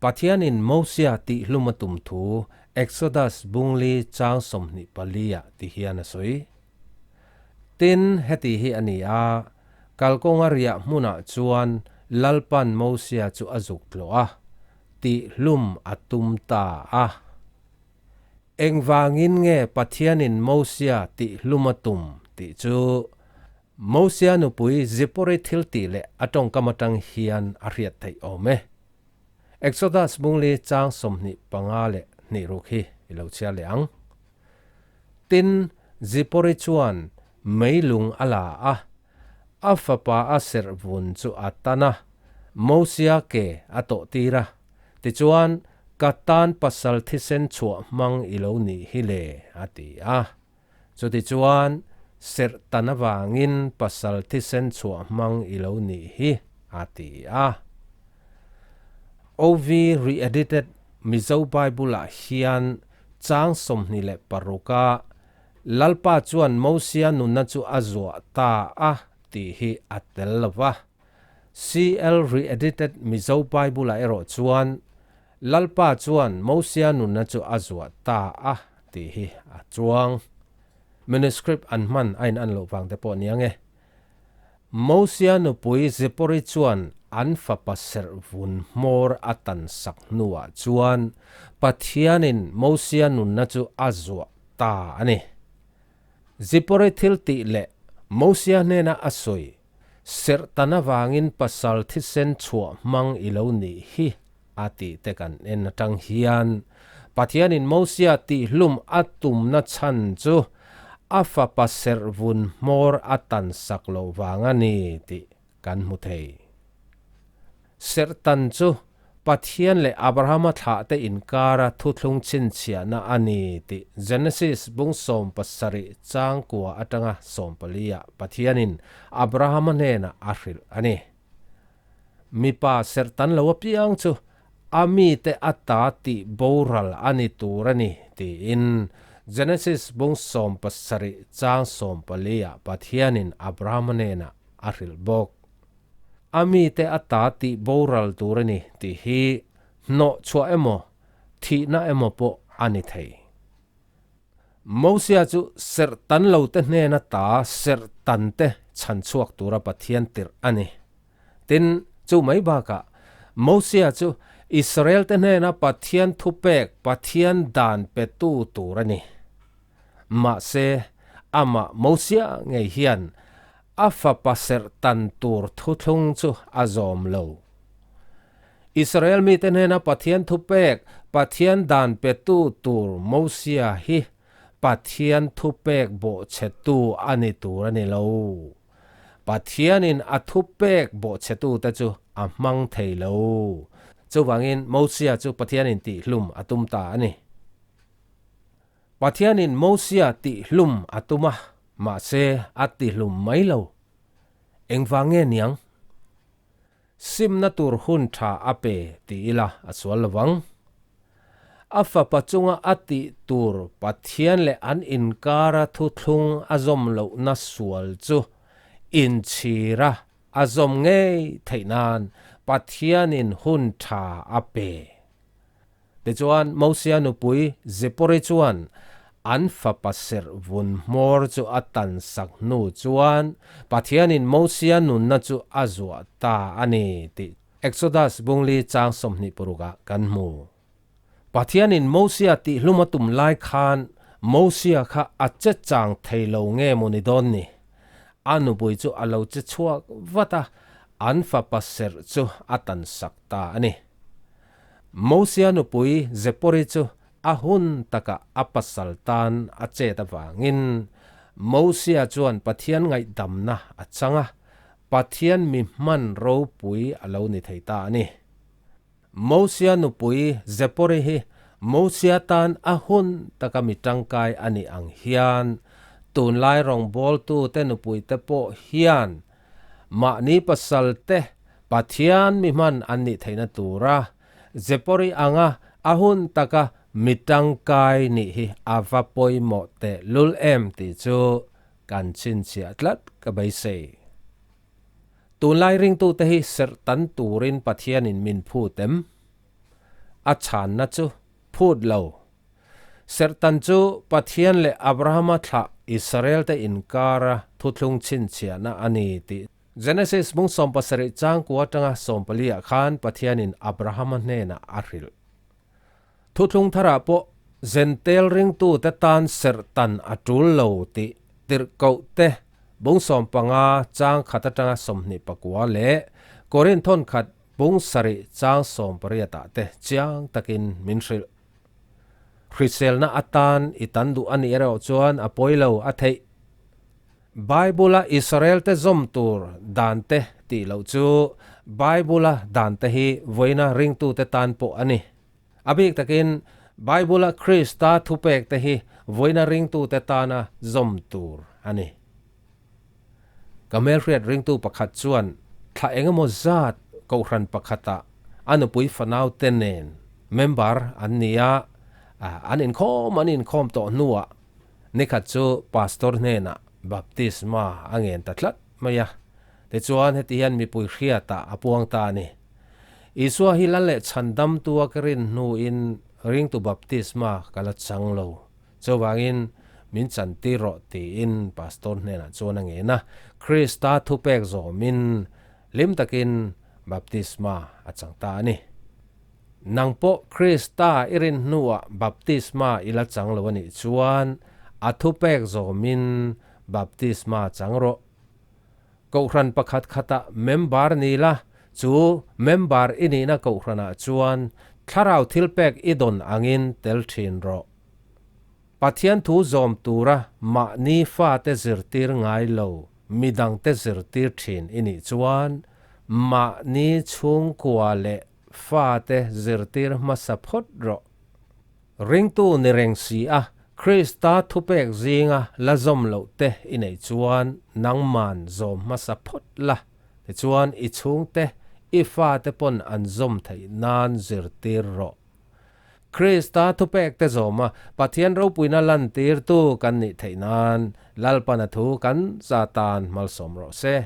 Pathianin Mosia tihhlum a tum thu Exodus bungli chang 24 ah ti hian a sawi. Tin, heti hi a ni a, kalkawnga riah hmunah chuan Lalpan Mosia chu a zuk tlawh a, tihhlum a tum ta a. Engvangin nge Pathianin Mosia tihhlum a tum tih chu Mosia nupui Zipori thil tih leh a tawngkam atang hian a hriat theih awm e. Exodus bungli chang 25 leh hnih ruk hi i lo chhiar leh ang. Tin, Zipori chuan meilung a la a, a fapa a serh vun chu a tan a, Mosia ke a tawh tir a. Tichuan, Ka tan pasal thisen chhuah hmang i lo nih hi le, a ti a. Chutichuan, serh tan avangin pasal thisen chhuah hmang i lo nih hi, a ti a. OV Re-edited Mizo Bible-ah hian chang 26 a Lalpa chuan Mosia nunna chu a zuah ta a tih hi a tel lo va. CL Re-edited Mizo Bible-ah erawh chuan Lalpa chuan Mosia nunna chu a zuah ta a tih hi a chuang. Manuscript an hman a in an loh vang te pawh nia nge. Mosia nupui Zipori chuan an fapa serh vun hmawr a tan sak hnuah chuan Pathianin Mosia nunna chu a zuah ta a ni. Zipori thil tih leh Mosia hnena a sawi, Serh tan avangin pasal thisen chhuah hmang i lo nih hi a tih te kan en atang hian Pathianin Mosia tihhlum a tumna chhan chu a fapa serh vun hmawr a tan sak loh vang a ni tih kan hmu thei. Serh tan chu Pathian leh Abrahama thlahte inkara thuthlung chhinchhiahna a ni tih Genesis bung 17 chang kua atanga 14 ah Pathianin Abrahama hnenah a hrilh a ni. Mipa serh tan lo apiang chu a mite a ta tih boral a ni tur a ni, tiin Genesis bung 17 chang 14 ah Pathianin Abrahama hnenah a hrilh bawk. A mite a ta tih boral tur a ni tih hi hnawh chhuah emaw, thihna emaw pawh a ni thei. Mosia chu serh tan lo te hnena ta serh tan te chhan chhuak tura Pathian tirh a ni. Tin, chu mai bakah, Mosia chu Israel te hnena Pathian thupek, Pathian dan petu tur a ni. Mahse, amah Mosia ngei hian a fapa serh tan tur thuthlung chu a zawm lo. Israel mite hnena Pathian thupek, Pathian dan petu tur Mosia hi Pathian thupek bawhchhetu a ni tur a ni lo. Pathianin a thupek bawhchhetute chu a hmang thei lo. Chuvangin Mosia chu Pathianin tihhlum a tum ta a ni. Pathianin Mosia tihhlum a tum a, mahse a tihlum mai lo. Engvang nge niang? Simna tur hun tha a pe ti ila a sual lovang. A fapa chunga a tih tur Pathian leh an inkara thuthlung a zawm lohna sual chu inchhira a zawm ngei theih nan Pathianin hun tha a pe. Tichuan, Mosia nupui Zipori chuan an fapa serh vun hmawr chu a tan sak hnu chuan Pathianin Mosia nunna chu a zuah ta a ni tih Exodus bungli chang 26 ah kan hmu. Pathianin Mosia tihhlum a tum lai khan Mosia kha a che chang thei lo nge maw ni dawn ni? A nupui chu a lo che chhuak vat a, an fapa serh chu a tan sak ta a ni. Mosia nupui Zepori chu a hun takah a pasal tan a chet avangin Mosia chuan Pathian ngaihdamna a chang a, Pathian mi hman ropui a lo ni thei ta a ni. Mosia nupui Zepori hi Mosia tan a hun taka mi tangkai a nih ang hian tunlai rawngbawltute nupuite pawh hian Mahni pasal te Pathian mi hman an nih theihna tura Zepori anga a hun taka mi tangkai nih hi a va pawimawh teh lul em tih chu kan chhinchhiah tlat ka beisei. Tunlai ringtute hi serh tan turin Pathianin min phut em? A chhanna chu phut lo. Serhtan chu Pathian leh Abrahama thlah Israel-te inkara thuthlung chhinchhiahna a ni tih Genesis bung 17 chang kua atanga 14 ah khan Pathianin Abrahama hnenah a hrilh. Thuthlung tharah pawh Zentel ringtute tan serhtan a tul lo tih tirhkohte bung 15 chang khat atanga 29 leh Korinth thawnkhat bung 7 chang 18 ah te chiang takin min hrilh. Hriselna atan i tan duh a nih erawh chuan a pawi lo a theih. Bible-a Israel-te zawm tur dante tih loh chu Bible-a dante hi vawiina ringtute tan pawh a ni. A bik takin Bible-a Krista thupekte hi vawiina ringtute tana zawm tur a ni. Ka hmelhriat ringtu pakhat chuan thla engemaw zat kohhran pakhatah a nupui fanaute nen member an ni a, an inkhawm an inkhawm tawh hnuah Nikhat chu pastor hnenah baptisma a ngen ta tlat mai a, tichuan heti hian mipui hriatah a puang ta a ni. Isua hi lal leh chhandamtu a ka rin hnuin ringtu baptisma ka la chang lo, chuvangin min chantir rawh tiin pastor hnenah chuan a ngen a, Krista thupek zawmin hlim takin baptisma a chang ta a ni. Nang pawh Krista i rin hnuah baptisma i la chang lo a nih chuan a thupek zawmin baptisma chang rawh. Kohhran pakhat khatah member ni la, chu member i nihna kohhranah chuan thlarau thilpek i dawn angin tel thin rawh. Pathian thu zawm tura mahni fate zirtir ngai lo midangte zirtir thin i nih chuan mahni chhungkua leh Fate zirtir hmasa phawt rawh. Ringtu ni reng si a, Krista thupek zinga la zawm loh te i neih chuan nangman zawm hmasa phawt la, tichuan i chhungte, i fate pawn an zawm theih nan zirtir rawh. Krista thupek te zawma Pathian ropuina lantirtu kan nih theih nan Lalpana thu kan za tan malsawm rawh se.